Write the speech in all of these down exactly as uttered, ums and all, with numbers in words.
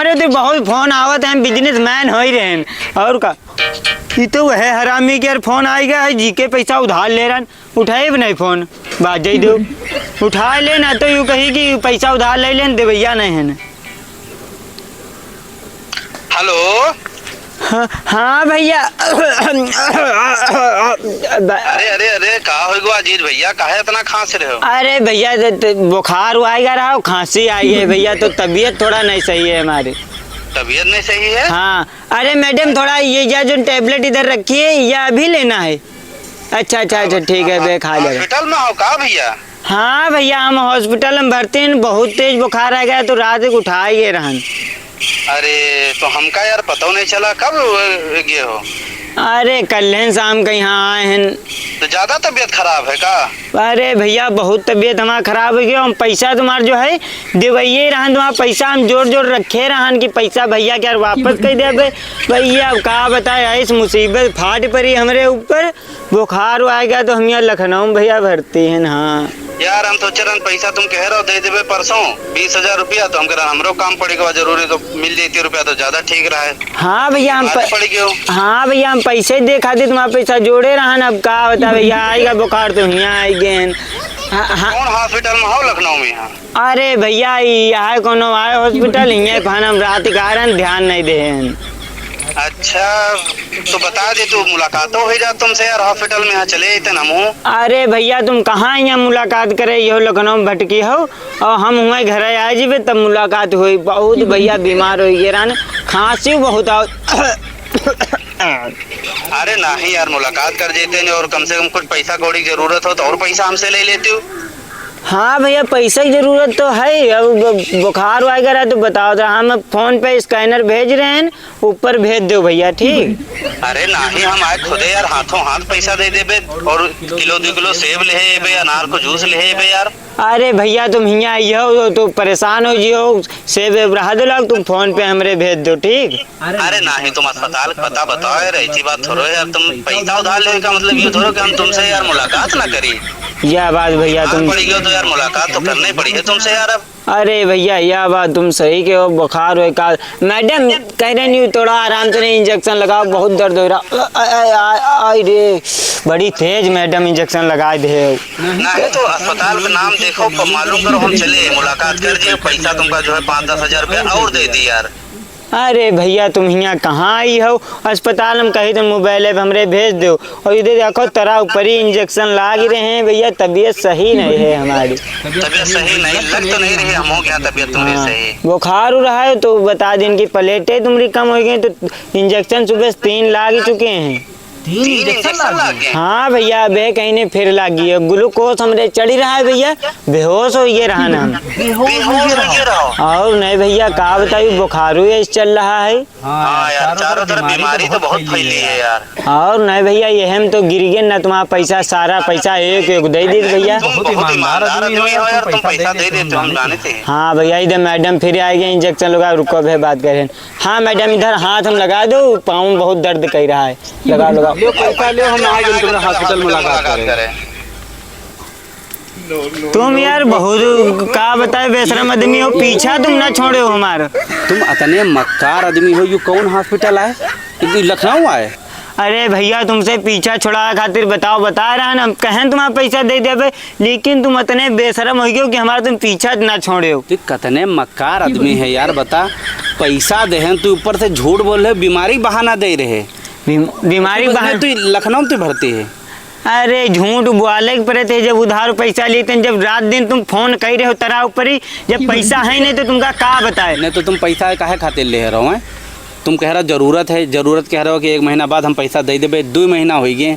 अरे, तो बहुत फोन आवत हैं, businessman होइ रहेन। और का? ई तो वह हरामी के यार फोन आइगा है, जी के पैसा उधार ले रहन, उठाइब नहीं फोन, बाजइ देउ। उठाइ ले ना तो यूँ कही कि पैसा उधार लइ लेन, देवइया नहीं है। हेलो। हाँ, हाँ भइया। अरे, अरे, अरे, का होइ गो अजीज भइया, काहे इतना खाँस रहे हो? अरे भइया, त, त, बुखार आइगा रहा, खाँसी आइगा है भइया, तो तबियत थोड़ा नहीं सही है हमारी। तबियत नहीं सही है? हाँ। अरे मैडम, थोड़ा ये, या जो tablet इधर रखी है, या अभी लेना है? अच्छा, अच्छा, अच्छा, ठीक है, बे, खा लेगा। हॉस्पिटल में हो का भइया? हाँ भइया, हम हॉस्पिटल में भर्ती हैं, बहुत तेज बुखार आइगा है, तो रात को उठाइ गए रहन। अरे, तो हमका यार पतो नहीं चला, कब गए हो? अरे, कल्हन शाम के यहाँ आए हैं। तो ज्यादा तबियत खराब है का? अरे भइया, बहुत तबियत हमार खराब होइ गई। हम पैसा तुम्हार जो है, देवइये रहन, तुम्हार पैसा हम जोड़ जोड़ रखे रहन कि पैसा भइया के यार वापस कइ देबे। भइया, अब का बताए, ऐस मुसीबत फाट परी हमरे ऊपर। बुखार आइगा तो हम यहाँ लखनऊ में भइया भर्ती हैं। हाँ यार, हम सोचे रहन पैसा तुम कह रहे हो दे देबे परसों बीस हजार रुपया, तो हम कह रहे हमरो काम पड़ि गवा जरूरी, तो मिल जइती रुपया तो ज्यादा ठीक रहा है। हाँ भइया, हम प-, पड़ि गयो। हाँ भइया, हम पैसे दे खातिर तुम्हार पैसा जोड़े रहन। अब का बता भइया, आइगा बुखार तो हियाँ आइ गए हैं। हाँ, हाँ। कौन हॉस्पिटल में हो लखनऊ में यहाँ? अरे भइया, ई यहाँ कौनो आए हॉस्पिटल, हियाँ खान हम रात के आ रहन, ध्यान नहीं देहन। अच्छा, तो बता दे, तू मुलाकातो होइ जात तुमसे यार, हॉस्पिटल में यहाँ चले अइतन हमहूँ। अरे भइया, तुम कहाँ यहाँ मुलाकात करे, यो लखनऊ में भटकी हो, और हम हुआँ घरे आ जीबे तब मुलाकात होई। बहुत भइया बीमार होइ गए रहन, खाँसी बहुत आव। अरे नहीं यार, मुलाकात कर जइते नहीं, और कम से कम कुछ पैसा कौड़ी की जरूरत हो तो और पैसा हमसे ले लेती हो। हाँ भइया, पैसा की जरूरत तो है। अब ब-, बुखार वगैरह तो बताओ तो हम फोन पे scanner भेज रहे हैं, ऊपर भेज दो भइया, ठीक? अरे नहीं, हम आए खुदे यार, हाथों हाथ पैसा दे देबे, और किलो दो किलो सेब ले अइबे, अनार को जूस ले अइबे यार। अरे भइया, तुम हियाँ आइहो तो परेशान होइ जिहो, सेब वेब रहा दो लाग, तुम फोन पे हमरे भेज दो, ठीक? अरे नहीं, तुम अस्पताल का पता बताओ यार, ऐसी बात थोड़ो है यार, तुम पैसा उधार लेवे का मतलब ये थोड़ो कि हम तुमसे यार मुलाकात ना करी। यह बात भइया तुम पड़ी गयो तो यार मुलाकात तो करनी पड़ी है तुमसे यार अब। अरे भइया, यह बात तुम सही कहो, बुखार होइ का। मैडम कह रही नहीं, थोड़ा आराम से नहीं, injection लगाओ, बहुत दर्द होइ रहा। अ, अ, अ, अ, आई रे, बड़ी तेज मैडम injection लगाइ दे। नहीं तो अस्पताल का नाम देखो, प-, मालूम करो, हम चले, मुलाकात कर दिए, पैसा तुमका जो है पाँच दस हजार रुपया और दे दी यार। अरे भइया, तुम हियाँ कहाँ आई हो? अस्पताल हम कही तो मोबाइल पे हमरे भेज दो, और इधर देखो, तरा ऊपरी injection लाग रहे हैं भइया, तबियत सही नहीं है हमारी। तबियत सही नहीं, लग तो नहीं रही, हम हो गया तबियत तुम्हारी हाँ, सही। बुखार हो रहा है तो बता दिन की प्लेटें तुम्हारी कम हो गई, तो injection सुबह से तीन लाग चुके हैं। तीन तीन injection injection लाग लाग गए? गए? हाँ भइया, अबे कहीं ने फिर लाग गई है। ग्लूकोज हमरे चढ़ी रहा है भइया, बेहोश होइ गए रहन हम। बेहोश होइ गए रहो। और नहीं भइया, का बताई, बुखार ही ऐसे चल रहा है। हाँ यार, चारों तरफ बीमारी तो बहुत फैली है यार। और नहीं भइया, ये हम तो गिर गए ना, तुम्हारा पैसा, सारा पैसा एक एक दे दी भइया। तुम बहुत ईमानदार आदमी हो यार, तुम पैसा दे देते हो, हम जाने थे। हाँ भइया, इधर मैडम फिर आइ गए, injection लगा, रुको, अबे बात करें। हाँ मैडम, इधर हाथ हम लगा दो, पाँव में बहुत दर्द कर रहा है, लगाओ, लगाओ। लो पैसा लो, हम आ गए तुम्हारे हॉस्पिटल मुलाकात करें। तुम यार बहुत का बताए, बेशरम आदमी हो, पीछा तुम ना छोड़े हो हमारा। तुम अतने मक्कार आदमी हो, यू कौन हॉस्पिटल आए? यू लखनऊ आए? अरे भइया, तुमसे पीछा छुड़ावे खातिर बताओ, बता रहा है ना, हम कहें तुम्हारा पैसा दे देबे, लेकिन तुम अतने बेशरम होइ गयो कि हमारा तुम पीछा ना छोड़े हो। तू कतने मक्कार आदमी है यार, बता, पैसा देहें, तू ऊपर से झूठ बोल रहे, बीमारी बहाना दे रहे। बीम-, बीमारी तू बहाना? तू लखनऊ में तू भर्ती है। अरे झूठ बोले के पड़े थे, जब उधार पैसा लेते हैं, जब रात दिन तुम फोन कर रहे हो तरा ऊपर ही, जब पैसा है नहीं तो तुमका का बताए? नहीं तो तुम पैसा काहे खातिर ले रहो हैं? तुम कह रहे हो जरूरत है, जरूरत कह रहे हो कि एक महीना बाद हम पैसा दे देबे, दो महीना होइ गए,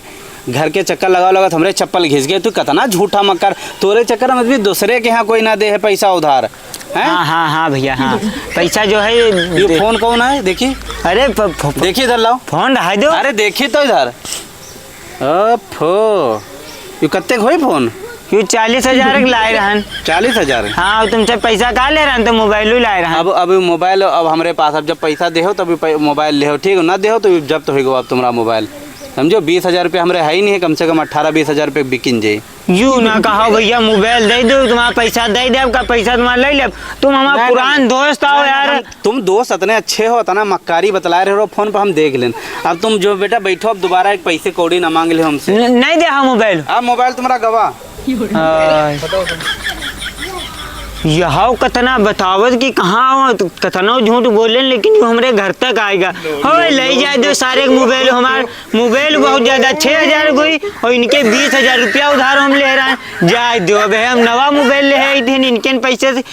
घर के चक्कर लगाओ लगाओ हमरे चप्पल घिस गए। तू कितना झूठा मक्कार, तोरे चक्कर में भी दूसरे के यहाँ कोई ना दे है पैसा उधार, हैं? हाँ, हाँ, हाँ भइया, हाँ। पैसा जो है ये दे- फोन कौन है? देखी। अरे फ-, फ-, फ-, देखी इधर लाओ। फोन रहा दो। अरे देखी तो इधर। ओफो, यू कत्ते के होई फोन? यू चालीस हजार के लाए रहन। चालीस हजार? हाँ, और तुमसे पैसा का ले रहन, तो मोबाइल ही लाए रहन। अब, अब मोबाइल अब हमरे पास, अब जब पैसा देहो तब पै-, मोबाइल लेहो, ठीक हो? ना देहो तो जब्त होई गो अब तुम्हारा मोबाइल। समझो, बीस हजार रुपया हमरे है ही नहीं है, कम से कम अठारह बीस हजार रुपया बिकिन जाई। यू ना कहो भैया, मोबाइल दे दो, तुम्हारा पैसा दे देब, का पैसा तुम्हारा ले लेब? तुम हमारा नहीं, पुरान नहीं। दोस्त आओ नहीं, यार। हम, तुम दोस्त इतने अच्छे हो, इतना मक्कारी बतला रहे हो फोन पर, हम देख लेन। अब तुम जो बेटा बैठो, अब दोबारा एक पैसे कौड़ी ना मांग ले हमसे। न-, नहीं दे हम मोबाइल। अब मोबाइल तुम्हारा गवा। आय। यहौ कतना बतावत कि कहाँ हो, कतनो झूठ बोलेन, लेकिन यू हमरे घर तक आएगा। हो, ले जाए दो सारे के मोबाइल, हमार मोबाइल बहुत ज्यादा, छह हजार कोई, और इनके बीस हजार रुपया उधार हम ले रहे हैं। जाए दो, अब हम नवा मोबाइल ले आए थे, इनके पैसे से